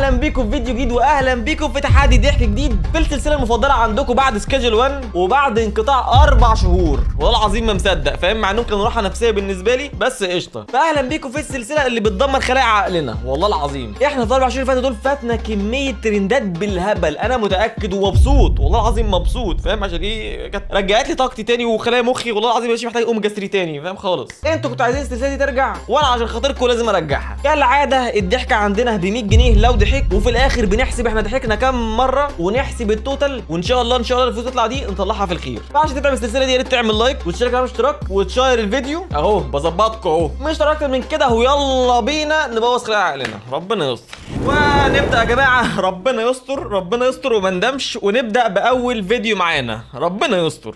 اهلا بيكم في فيديو جديد، واهلا بيكم في تحدي ضحك جديد في السلسلة المفضلة عندكم بعد schedule 1 وبعد انقطاع 4 شهور. والله العظيم ما مصدق، فاهم؟ مع انهم كانوا راحة نفسية بالنسبة لي، بس قشطه. فاهلا بيكم في السلسلة اللي بتدمر خلايا عقلنا. والله العظيم احنا في ال 4 شهور اللي فاتوا دول فاتنا كمية ترندات بالهبل. انا متاكد ومبسوط، والله العظيم مبسوط، فاهم؟ عشان ايه؟ كانت رجعت لي طاقتي تاني وخلايا مخي. والله العظيم مش محتاج اوميجا 3 تاني، فاهم؟ خالص. انتوا كنتوا عايزين السلسلة دي ترجع، وانا عشان خاطركم لازم ارجعها. كالعادة الضحكة عندنا ب 100 جنيه لو ضحك، وفي الاخر بنحسب احنا ضحكنا كام مرة ونحسب ال total، وان شاء الله ان شاء الله الفلوس تطلع دي نطلعها في الخير. فعشان تدعم السلسلة دي يا ريت تعمل like وتشترك على الاشتراك وتشير الفيديو. اهو بظبطكم اهو، مش اكتر من كده. ويلا بينا نبوظ خلايا عقلنا. ربنا يستر ونبدا يا جماعه. ربنا يستر، ربنا يستر وما ندمش. ونبدا باول فيديو معانا. ربنا يستر.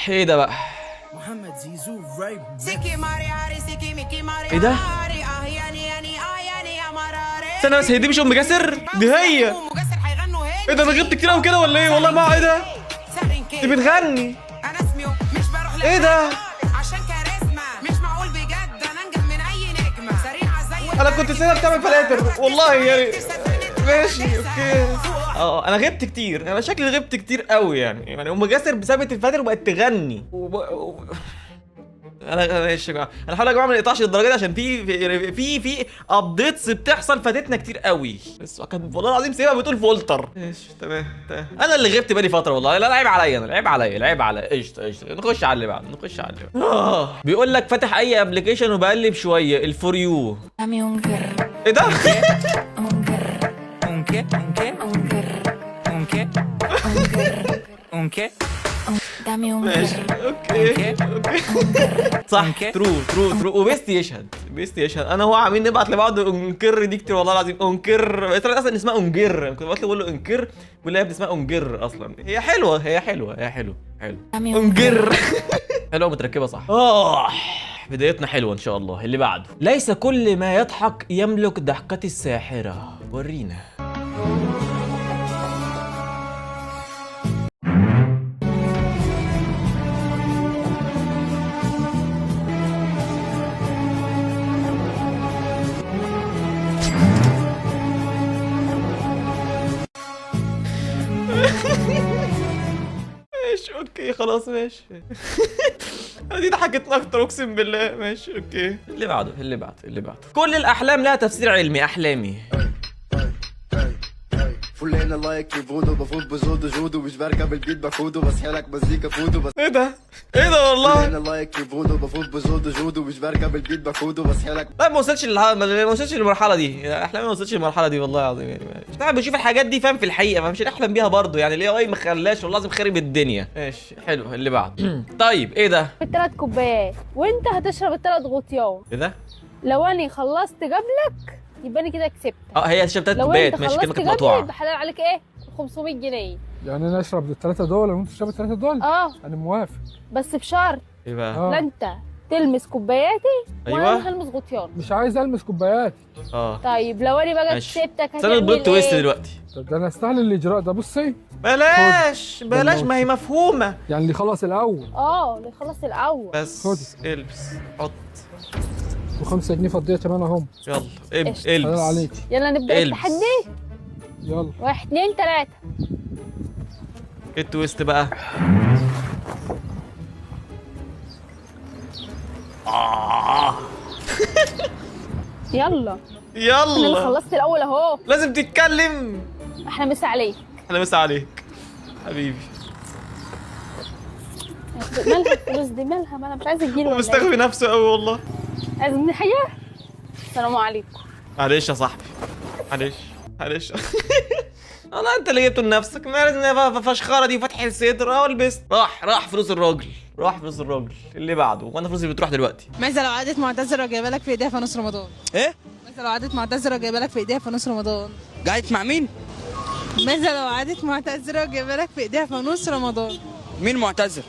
ايه ده بقى؟ محمد زيزو رايب. ايه ده؟ استنى بس، هي دي مش ام جاسر؟ دي هي. ايه ده؟ انا غبت كتير قوي كده ولا ايه؟ والله ما ايه ده؟ دي بتغني. ايه ده؟ عشان كاريزما مش معقول بجد، انا انجح من اي نجمه سريعة زي انا كنت سنة بتعمل فلاتر والله يعني. ماشي okay. انا غبت كتير، انا شكلي غبت كتير قوي يعني ام جاسر بسبب الفلاتر وبقت تغني انا ماشي يا جماعه، انا هحاول يا جماعة ما نقطعش للدرجة دي عشان في updates بتحصل فاتتنا كتير قوي. بس كان والله العظيم سيبها بتقول فولتر. ماشي تمام. انا اللي غبت بقالي فترة والله. لا عيب عليا انا، عيب عليا، عيب عليا. قشطه قشطه، نخش على اللي بعده، نخش على اللي بعده. بيقول لك فاتح اي application وبقلب شوية ال for you. Dame un grr, ايه ده؟ un grr, Un qué؟ un qué؟ un grr, un qué؟ un grr, un qué؟ dame un ماشي grr, okay okay، صح. okay. true true true. وبيستي يشهد، بيستي يشهد. انا وهو عاملين نبعت لبعض انكر دي كتير. والله العظيم انكر طلعت اصلا اسمها انجر. كنت بقول له، بقول له انكر، بيقول لي يا ابني اسمها انجر اصلا. هي حلوه، هي حلوه، هي حلوه، حلو. dame un انجر حلوة متركبه صح. بدايتنا حلوة ان شاء الله. اللي بعده: ليس كل ما يضحك يملك ضحكتي الساحره. ورينا. ماشي okay خلاص ماشي. انا دي ضحكتنا اكتر اقسم بالله. ماشي okay، اللي بعده، اللي بعده، اللي بعده. كل الاحلام لها تفسير علمي. احلامي. فلانة like يفودو بفوت بزودو جودو مش بركب البيت بفودو بصحي لك مزيكا فودو بس. ايه ده؟ ايه ده والله؟ فلانة like يفودو بفوت بزودو جودو مش بركب البيت بفودو بصحي لك. لا ما وصلتش للمرحلة دي. احلامي ما وصلتش للمرحلة دي والله العظيم. يعني مش طبعا بشوف الحاجات دي، فاهم؟ في الحقيقه، فمش هنحلم بيها برضه يعني. ال AI ما خلاش، والله العظيم خارب الدنيا. ماشي حلو، اللي بعده. طيب ايه ده؟ الثلاث كوبايات وانت هتشرب الثلاث غطيان. ايه ده؟ لو انا خلصت قبلك يبقى انا كده كسبت. اه هي شربت ثلاث لو كوبايات. انت ماشي خلصت كلمة كانت قبلي مقطوعه. يبقى حلال عليك ايه؟ 500 جنيه. يعني انا اشرب الثلاثة دول وانت تشرب الثلاثة دول؟ اه. انا موافق. بس بشرط. ايه بقى؟ اه. لا انت تلمس كوباياتي وانا ايوه. هلمس غطيان. مش عايز المس كوباياتي. اه. طيب لو انا بقى ماشي. كسبتك استنى هتعمل ال plot twist ايه؟ دلوقتي. طب ده انا استاهل الاجراء ده، بصي. بلاش بلاش، ما هي مفهومه. يعني اللي خلص الاول. اه، اللي يخلص الاول. بس خد. البس حط. و5 جنيه فضية كمان اهم. يلا قشطة. حلال البس. عليك. يلا نبدا البس. التحدي. يلا. واحد اتنين تلاته. ايه ال twist بقى؟ يلا انا اللي يلا. خلصت الاول اهو. لازم تتكلم. احنا مسا عليك. انا مسا عليك حبيبي. مالها الفلوس دي؟ مالها؟ ما انا مش عايزه تجيلي هو ولا ايه؟ مستخفي نفسه قوي والله. عايز مني حاجة؟ السلام عليكم. معلش يا صاحبي، معلش معلش. والله انت اللي جبته لنفسك. ما لازم فشخره دي وفتح الصدر. اه لبست. راح فلوس الراجل، راح فلوس الراجل. اللي بعده. وانا فلوسي بتروح دلوقتي. ماذا لو عادت معتذرة وجايبه لك في ايديها فانوس رمضان؟ ايه؟ ماذا لو عادت معتذرة وجايبه لك في ايديها فانوس رمضان؟ قاعد مع مين؟ ماذا لو عادت معتذرة وجايبه لك في ايديها فانوس رمضان؟ مين معتذر؟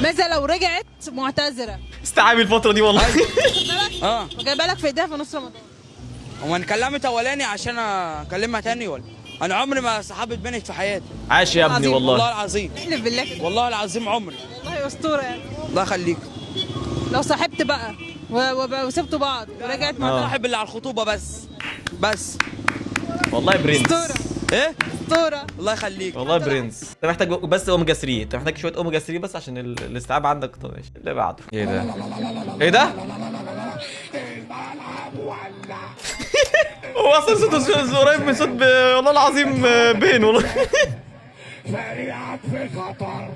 ماذا لو رجعت معتذرة استعامل الفترة دي والله. اه. وجايبه لك في ايديها فانوس رمضان؟ هو انا كلمت اولاني عشان اكلمها تاني ولا؟ انا عمري ما صاحبت بنت في حياتي. عاش يا ابني. عظيم. والله والله. العظيم. احلف بالله كده. والله العظيم عمري. والله اسطورة يعني. الله يخليك. لو صاحبت بقى وسبتوا بعض ورجعت معتذرة. صاحب اللي على الخطوبة بس بس. والله برنس. اسطورة. ايه؟ اسطورة. الله يخليك. والله برنس. انت محتاج بس اوميجا 3، انت محتاج شوية اوميجا 3 بس عشان الاستيعاب عندك. طب ماشي، اللي بعده. ايه ده؟ ايه ده؟ هو اصلا صوته قريب من صوت والله العظيم بين والله.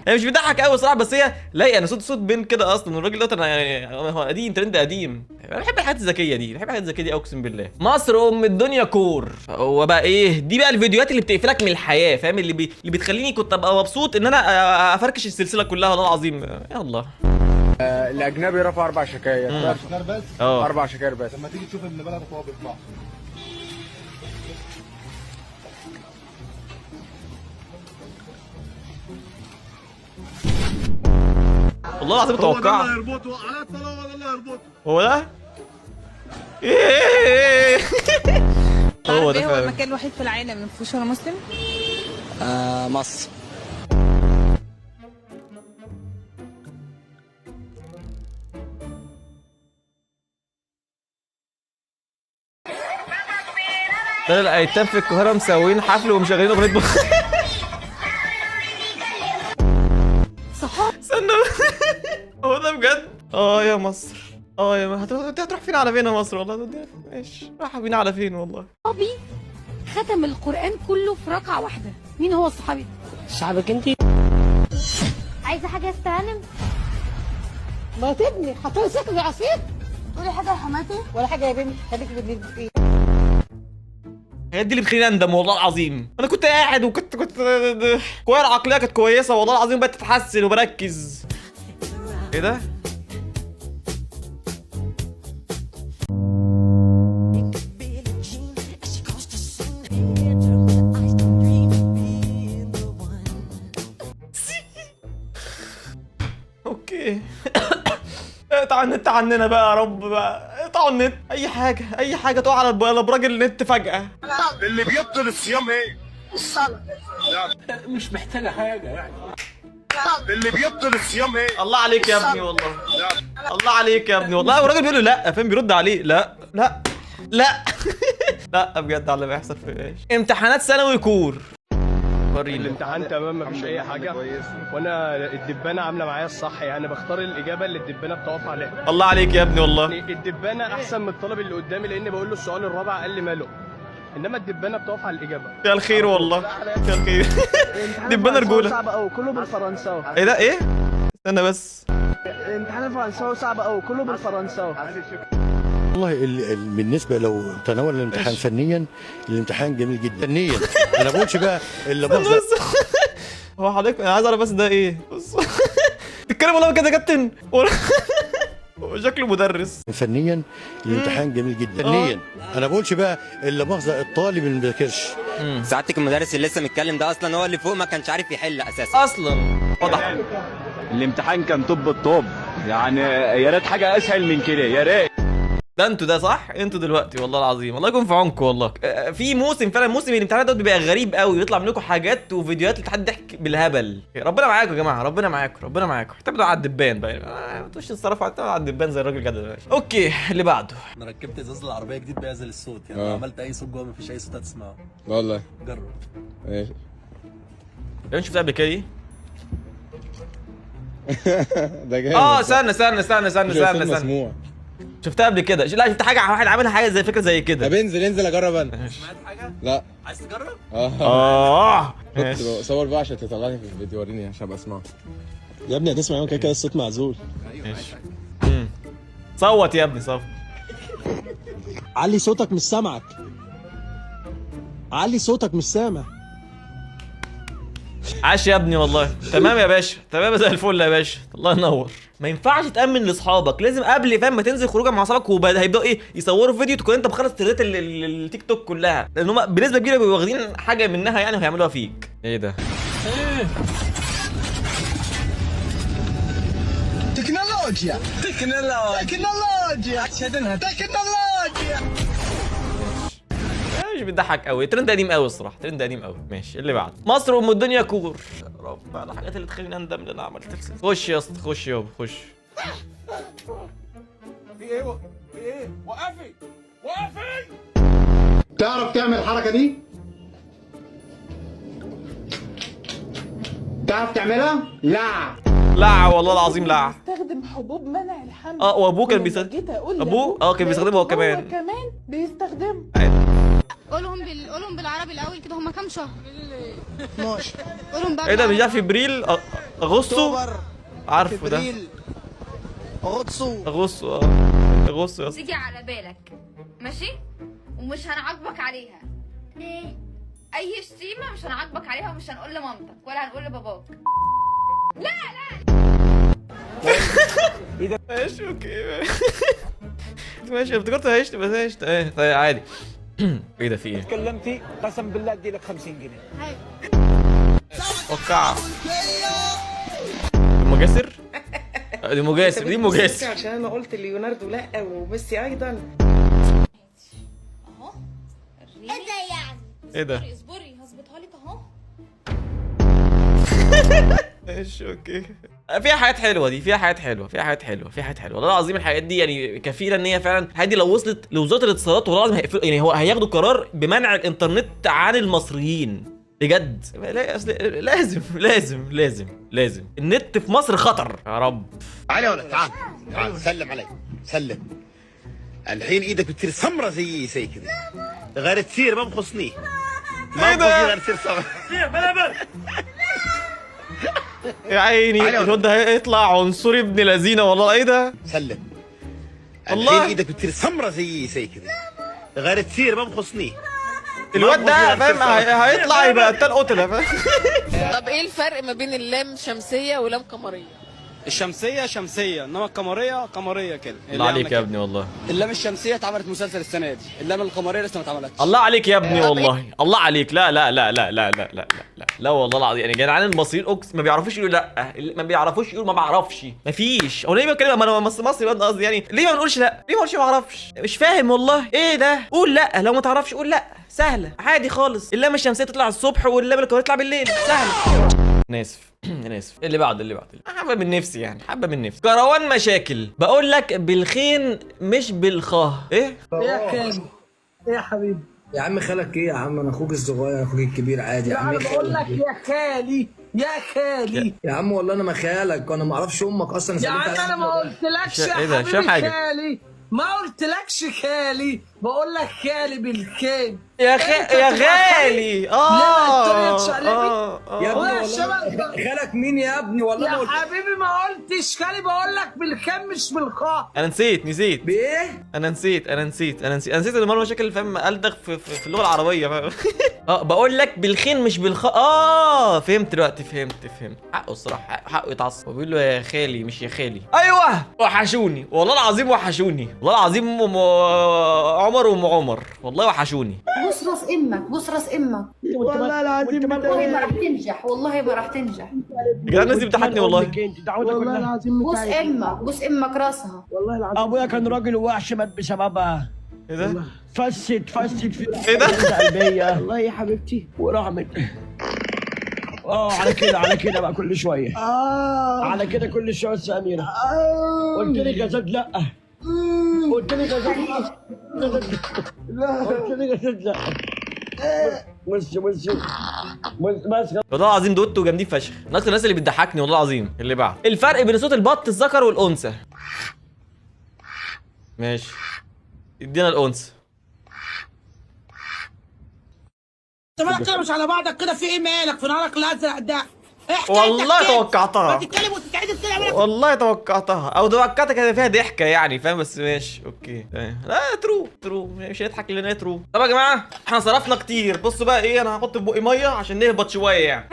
هي مش بتضحك قوي صراحة، بس هي لايقة. انا صوت بين كده اصلا، والراجل ده انا يعني هو قديم، ترند قديم. انا بحب الحاجات الذكية دي، بحب الحاجات الذكية دي اقسم بالله. مصر ام الدنيا كور. هو بقى ايه دي بقى؟ الفيديوهات اللي بتقفلك من الحياة، فاهم؟ اللي بتخليني كنت ابقى مبسوط ان انا افركش السلسلة كلها والله العظيم. يلا. الاجنبي رفع 4 شكاير. بس 4 شكاير بس. لما تيجي تشوف ابن بلدك وهو بيطلع. والله العظيم اتوقع هو ده اللي هيربطه على الطلاق، هو ده اللي هيربطه. هو ده؟ ايه هو ده ايه هو فعلا. المكان الوحيد في العالم اللي ما فيهوش ولا مسلم؟ مصر. ده الايتام في القاهرة مسوين حفل ومشغلين اغنية استنى، هو ده بجد؟ يا مصر، يا مصر هتروح فين على فين يا مصر؟ والله ماشي، رايحة بينا على فين والله. صحابي ختم القرآن كله في ركعة واحدة، مين هو الصحابي؟ صاحبك انت؟ عايزة حاجة استهانم؟ ما تبني هتمسك العصير؟ تقولي حاجة يا حماتي؟ ولا حاجة يا بنتي، خليك بالليل. الحاجات دي اللي بتخليني اندم والله العظيم. انا كنت قاعد وكنت كنت قوايا العقلية كانت كويسة والله العظيم، بقت تتحسن وبركز. ايه ده؟ okay. اقطع النت عننا بقى يا رب بقى، اقطعوا النت، اي حاجة، اي حاجة تقع على ابراج النت فجاة. اللي بيبطل الصيام ايه؟ الصلاة. مش محتاجه حاجة يعني. اللي بيبطل الصيام ايه؟ الله عليك يا ابني والله، الله عليك يا ابني والله. والراجل بيقول له لا، فاهم؟ بيرد عليه لا لا لا لا بجد على اللي بيحصل في ايش. امتحانات ثانوي كور. وريني الامتحان تمام، مفيش اي حاجة، وانا الدبانه عامله معايا الصح، يعني بختار الاجابة اللي الدبانه بتقف عليها. الله عليك يا ابني والله. الدبانه احسن من الطالب اللي قدامي، لان بقول له السؤال الرابع قال لي ماله، انما الدبانه بتقف على الاجابة. يا الخير والله، يا الخير. دبانه رجوله. صعب قوي، كله بالفرنساوي. ايه ده؟ ايه؟ استنى بس. الامتحان الفرنساوي صعب قوي، كله بالفرنساوي. والله بالنسبة لو تناول الامتحان فنيا، الامتحان جميل جدا فنيا. انا بقولش بقى اللي بس هو حضرتك انا عايز اعرف بس ده ايه؟ بص تتكلم والله كده يا كابتن، شكله مدرس. فنيا الامتحان جميل جدا فنيا. انا بقولش بقى اللي مؤاخذة الطالب اللي ما بيذاكرش. سعادتك المدرس اللي لسه متكلم ده اصلا هو اللي فوق ما كانش عارف يحل اساسا اصلا. واضح الامتحان كان طب الطب، يعني يا ريت حاجة اسهل من كده، يا ريت. ده انتوا ده صح؟ انتوا دلوقتي والله العظيم الله يكون في عونكم والله. في موسم فعلا، موسم الامتحانات ده بيبقى غريب قوي، بيطلع منكم حاجات وفيديوهات لحد ضحك بالهبل. ربنا معاكم يا جماعة، ربنا معاكم، ربنا معاكم. اعتمدوا على الدبان بقى، ما تقولش تصرفوا، اعتمدوا على الدبان زي الراجل كده. ماشي okay، اللي بعده. انا ركبت ازاز العربية جديد بيعزل الصوت، يعني لو عملت اي صوت جوه مفيش اي صوت هتسمعه. لا والله جرب. ماشي. لو شفتها قبل كده دي؟ ده جامد. استنى استنى استنى استنى استنى استنى، شفتها قبل كده. لا شفت حاجة، واحد عامل حاجة زي فكرة زي كده. طب انزل انزل اجرب انا. سمعت حاجة؟ لا. عايز تجرب؟ كنت صور بقى عشان تطلعني في الفيديو، وريني عشان ابقى اسمعه. يا ابني هتسمع كده كده الصوت معزول. ايوه ماشي. صوت يا ابني صوت. علي صوتك مش سامعك. علي صوتك مش سامع. عاش يا ابني والله. تمام يا باشا، تمام زي الفل يا باشا، الله ينور. ما ينفعش تامن لاصحابك، لازم قبل فاهم ما تنزل خروجه مع اصحابك وهيبداوا ايه يصوروا فيديو تكون انت مخلص ترندات التيك توك كلها، لان هم بنسبة كبيرة بيبقوا واخدين حاجة منها يعني وهيعملوها فيك. ايه ده؟ تكنولوجيا تكنولوجيا تكنولوجيا شدنها تكنولوجيا. مش بتضحك قوي، ترند قديم قوي الصراحة، ترند قديم قوي. ماشي اللي بعده. مصر ام الدنيا كور. يا رب على الحاجات اللي تخليني اندم ان انا عملت السلسلة. خش يا اسطى، خش يابا، خش. في ايه؟ في ايه؟ وقفي وقفي. تعرف تعمل الحركة دي؟ تعرف تعملها؟ لا لا والله العظيم لا. بيستخدم حبوب منع الحمل. وابوه كان بيستخدم، ابوه كان بيستخدمه هو كمان. هو كمان بيستخدمه. قولهم بالعربي الاول كده. هم كام شهر؟ 12. قولهم بقى. ايه ده؟ مش عارف ابريل اغسطس، عارفه ده. اغسطس اغسطس يا اسطى. تيجي على بالك ماشي، ومش هنعاقبك عليها. ليه؟ اي شتيمه مش هنعاقبك عليها، ومش هنقول لمامتك ولا هنقول لباباك. لا لا. ايه ده؟ ماشي okay ماشي، افتكرت هيشتم بس هيشتم. ايه طيب عادي. ايه ده؟ في ايه؟ اتكلمتي قسم بالله ادي لك 50 جنيه. وقع مجاسر؟ دي مجاسر، دي مجاسر. عشان انا قلت ليوناردو لا وميسي ايضا. اهو. ايه ده يعني؟ ايه ده؟ اصبري هظبطها لك اهو. ماشي okay. فيها حاجات حلوة دي، فيها حاجات حلوة، فيها حاجات حلوة، فيها حاجات حلوة والله العظيم. الحاجات دي يعني كفيله ان هي فعلا، الحاجات دي لو وصلت لوزارة الاتصالات والله العظيم هيقفلوا، يعني هو هياخدوا قرار بمنع الانترنت عن المصريين بجد. لا اصل لازم لازم لازم لازم، النت في مصر خطر يا رب. تعال يا ولد، تعال تعال سلم علي، سلم. الحين ايدك بتصير سمرة زي كذا، غير تصير ما بخصني، ما بخصني غير تصير سمرة. يا عيني الواد ده هيطلع عنصري ابن لذينه والله. ايه ده؟ سلم. والله الحين ايدك بتصير سمرة زي كذا، غير تصير ما بخصني. الواد ده فاهم هيطلع يبقى قتال قتله فاهم. طب ايه الفرق ما بين اللام شمسية ولام قمريه؟ الشمسية شمسية، انما القمريه قمريه كده. الله عليك يا ابني والله. اللام الشمسية اتعملت مسلسل السنة دي، اللام القمريه لسه ما اتعملتش. الله عليك يا ابني والله، الله عليك. لا لا لا لا لا لا لا لا لا والله العظيم. يعني جدعان المصريين ما بيعرفوش يقولوا لا، ما بيعرفوش يقولوا ما بعرفش، ما فيش. هو ليه بتكلم؟ ما انا مصري برضه قصدي، يعني ليه ما بنقولش لا؟ ليه ما بنقولش ما اعرفش؟ مش فاهم والله. ايه ده؟ قول لا، لو ما تعرفش قول لا، سهلة عادي خالص. اللام الشمسية تطلع الصبح واللام القمريه تطلع بالليل، سهلة. انا اسف انا اسف. اللي بعد اللي بعد، حبه من نفسي يعني، حبه من نفسي. كروان مشاكل، بقول لك بالخين مش بالخاه. ايه؟ ايه يا خالي؟ ايه يا حبيبي؟ يا عم خالك ايه يا عم؟ انا اخوك الصغير، اخوك الكبير عادي يا عم. انا بقول لك يا خالي، يا خالي يا عم والله انا ما خالك، وانا ما اعرفش امك اصلا. يا عم انا ما قلتلكش يا حبيبي خالي، ما قلتلكش خالي، بقول لك خالي بالكين يا يا غالي. لا يا ابني والله خالك مين يا ابني؟ والله يا حبيبي ما قلتش خالي، بقول لك بالكم مش بالخاء. انا نسيت بايه؟ انا نسيت انا نسيت انا نسيت انا نسيت ان مروان مشاكل فاهم الدغ في اللغة العربية فاهم. بقول لك بالخين مش بالخاء. فهمت دلوقتي، فهمت. حقه الصراحة، حقه يتعصب. وبيقول له يا خالي مش يا خالي. ايوه وحشوني والله العظيم، وحشوني والله العظيم. عمر وام عمر والله وحشوني. بوس راس امك، بوس راس امك والله العظيم، والله ما راح تنجح، والله ما راح تنجح. يا جدعان الناس دي بتضحكني والله. والله العظيم. بوس امك، بوس امك راسها. والله العظيم ابويا كان راجل وحش مات بسببها. ايه ده؟ فست في ايه ده؟ قلبية والله يا حبيبتي ورحمة. على كده، على كده بقى كل شوية. على كده كل شوية يا اميره. قلت لي غازات لا، قلت لي غازات لا، قلت لي غازات لا. بص بص بس والله العظيم دوتو جامدين فشخ، من اكتر الناس اللي بتضحكني والله العظيم. اللي بعد، الفرق بين صوت البط الذكر والانثى. ماشي ادينا الانثى. انت مالك كده مش على بعضك كده؟ في ايه مالك في نهارك الازرق ده؟ والله توقعتها، تتكلم وتتعدل كده. والله توقعتها، او توقعتها كان فيها ضحكه يعني فاهم، بس ماشي okay تمام. لا true true، مش هنضحك لان true. طب يا جماعة احنا صرفنا كتير، بصوا بقى ايه، انا هحط في بقي مية عشان نهبط شوية يعني.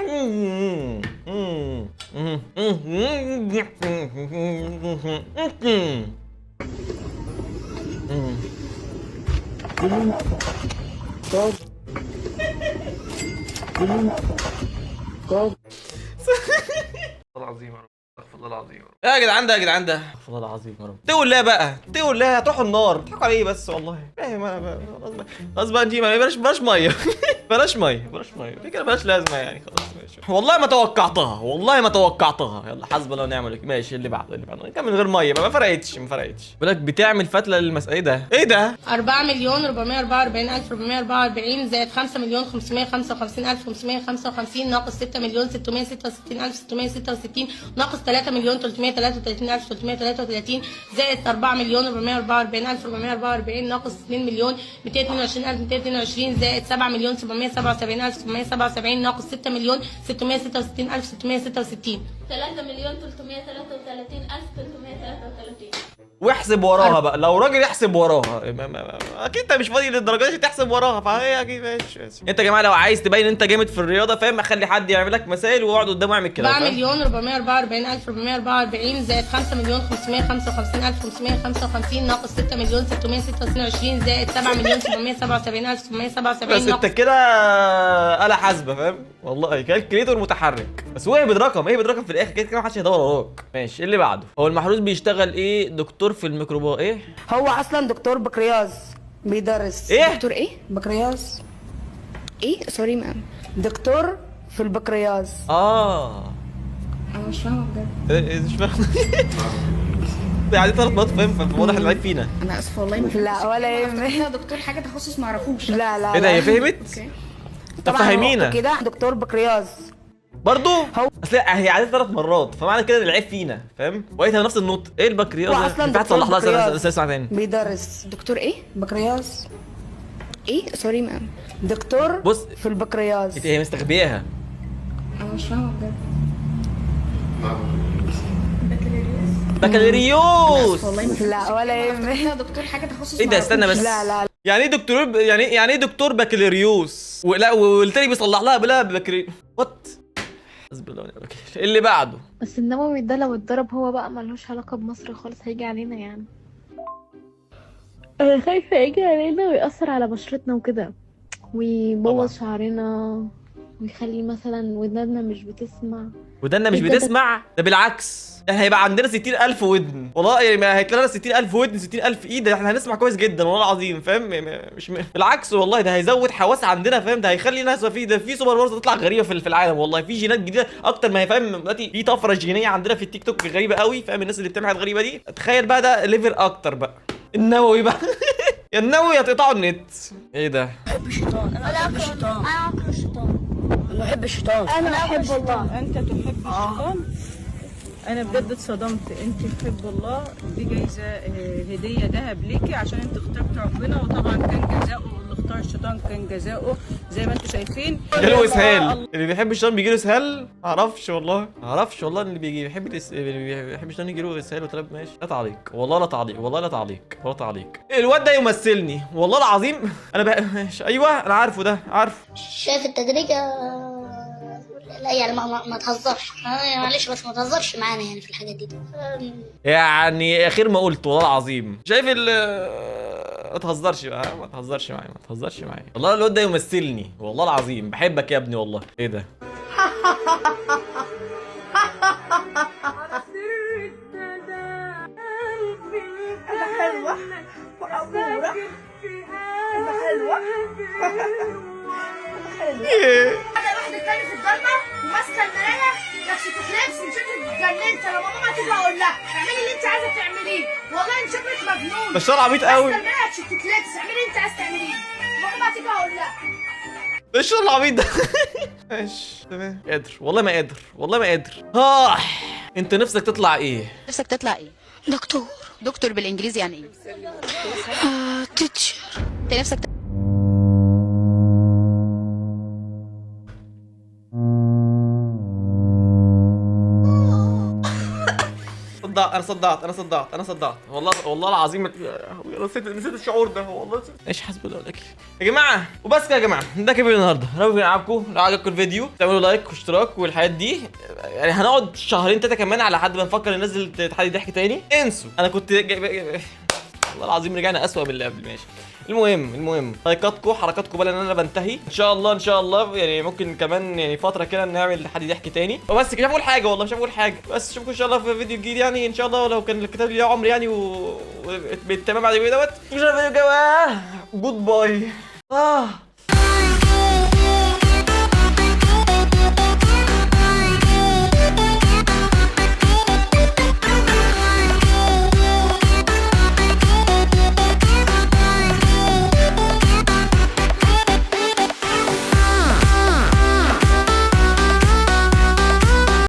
العظيم يا رب، استغفر الله العظيم يا جدعان ده، يا جدعان ده، استغفر الله العظيم يا رب. تقول لا بقى، تقول لا هتروحوا النار، بتضحكوا على ايه بس والله؟ فاهم انا خلاص بقى، خلاص بقى نجيب، بلاش بلاش مية بلاش مية، بلاش مية كده، بلاش لازمه يعني، خلاص ماشي. ماشي. والله ما توقعتها، والله ما توقعتها. يلا حسب الله ونعم الوكيل. ماشي اللي بعده، اللي بعده. كان من غير مية ما فرقتش، ما فرقتش. بيقول لك بتعمل فتله للمسالة. ايه ده؟ ايه ده؟ 4,444,444 زائد 5,555,555 ناقص 6,666,666 ناقص 3,333,333 زائد 4,444,444 ناقص 2,222,222 زائد 7,777,777 ناقص 6,666,666 3,333,333. واحسب وراها بقى، لو راجل يحسب وراها. اكيد انت مش فاضي للدرجة دي تحسب وراها، فهي اكيد ماشي. انت يا جماعة لو عايز تبين انت جامد في الرياضة فاهم، خلي حد يعمل لك مسائل واقعد قدامه اعمل كده. 4,444,444 زائد 5,555,555 ناقص 6,626 زائد 7,777,777. بس انت كده آلة حاسبه فاهم، والله calculator متحرك. بس هو اهبد رقم، اهبد رقم في الاخر كده كده محدش هيدور وراك. ماشي اللي بعده. هو المحروس بيشتغل ايه؟ دكتور في الميكروبات. ايه هو اصلا دكتور بكرياس بيدرس. ايه دكتور ايه؟ بكرياس. ايه sorry ma'am؟ دكتور في البكرياس. انا مش فاهمه بجد. ايه مش فاهمه؟ يعني 3 مرات فاهم، فواضح العيب فينا. انا اسفه والله. لا ولا يهمك. دكتور حاجة تخصص ما اعرفوش. لا لا. ايه ده هي فهمت؟ طب فهمينا كده. دكتور بكرياس برضو اصل هي عادت 3 مرات، فمعنى كده العيب فينا فاهم، وقتها نفس النطق. ايه البكرياس ده؟ اصلا دكتور تصلح لها. اسمع تاني. بيدرس. دكتور ايه؟ بكرياس. ايه sorry ma'am؟ دكتور بص في البكرياس. هي مستخبياها. انا مش فاهمه بجد. بكالوريوس. لا ولا يهمك. دكتور حاجة تخصص. ايه ده؟ استنى بس. لا لا. يعني ايه دكتور؟ يعني ايه دكتور بكالوريوس؟ ولا والتاني بيصلح لها بلا بكالوريوس. what اللي بعده. بس النووي ده لو اتضرب هو بقى ملوش علاقة بمصر خالص، هيجي علينا يعني. انا خايفة يجي علينا ويأثر على بشرتنا وكده، ويبوظ شعرنا، ويخلي مثلا ودنا مش بتسمع. ودنا مش بتسمع؟ ده بالعكس، احنا هيبقى عندنا 60000 ودن والله. يعني ما هيطلع لنا 60000 ودن، 60000 ايد، احنا هنسمع كويس جدا والله العظيم فاهم. مش بالعكس والله، ده هيزود حواس عندنا فاهم، ده هيخلي ناس في ده في super powers تطلع غريبة في العالم والله. في جينات جديدة اكتر ما هي فاهم. دلوقتي في طفرة جينية عندنا في التيك توك غريبة قوي فاهم، الناس اللي بتعمل حاجات غريبة دي. تخيل بقى ده level اكتر بقى. النووي بقى يا النووي هتقطعوا النت. ايه ده؟ انا بحب الشيطان. انا بحب الشيطان. انا بحب الشيطان. انا احب الله. انت تحب الشيطان؟ انا بجد اتصدمت. انت تحب الله؟ دي جايزة هديه ذهب ليكي عشان انت اخترت ربنا، وطبعا كان جزاؤه اللي اختار الشيطان كان جزاؤه زي ما انتم شايفين. جاله اسهال. اللي بيحب الشيطان بيجي له اسهال؟ معرفش والله، معرفش والله. اللي بيحب الشيطان يجي له اسهال وتلاب. ماشي لا تعليق والله، لا تعليق والله، لا تعليق ولا تعليق. الواد ده يمثلني والله العظيم. انا ماشي. ايوه انا عارفه ده، عارفه. شايف التدريجه؟ لا يعني ما تهزرش، معلش بس ما تهزرش معانا يعني في الحاجات دي. يعني اخير ما قلت والله العظيم. شايف ما تهزرش بقى، ما تهزرش معايا، ما تهزرش معايا والله. الواد ده يمثلني والله العظيم. بحبك يا ابني والله. ايه ده؟ انا حلوة واموره، انا حلوة. ايه؟ واحدة تاني في الضلمة وماسكه المراية، نفسك تلبس شكلك اتجننت. لما ماما تيجي اقول لها اعملي اللي انت عايزه تعمليه، والله انت شكلك مجنون. ده الشعر عبيط قوي. ماسكه المراية تلبس، اعملي اللي انت عايزه تعمليه، ماما تيجي اقول لها. ده الشعر العبيط ده. ماشي تمام. قادر والله، ما قادر والله، ما قادر. انت نفسك تطلع ايه؟ نفسك تطلع ايه؟ دكتور. دكتور بالانجليزي يعني ايه؟ teacher. انت نفسك انا صدعت، انا صدعت، انا صدعت والله، والله العظيم. نسيت الشعور ده والله. ايش حسب الله الاكل يا جماعة. وبس كده يا جماعة، ده كان فيديو النهارده. ربنا يعافيكم. لو عجبكم الفيديو تعملوا like واشتراك والحاجات دي. يعني هنقعد شهرين 3 كمان على حد ما نفكر ننزل تحدي ضحك تاني. انسوا انا كنت والله العظيم رجعنا اسوأ من اللي قبل. ماشي المهم لايكاتكم حركاتكم بقى، لان انا بنتهي ان شاء الله. ان شاء الله يعني ممكن كمان يعني فترة كده نعمل تحدي ضحك تاني. وبس كده، مش عارف اقول حاجة والله، مش عارف اقول حاجة. بس اشوفكم ان شاء الله في فيديو جديد يعني ان شاء الله، لو كان الكتاب لي عمر يعني وبالتمام بعد الفيديو دوت. ان شاء الله الفيديو الجاي. goodbye.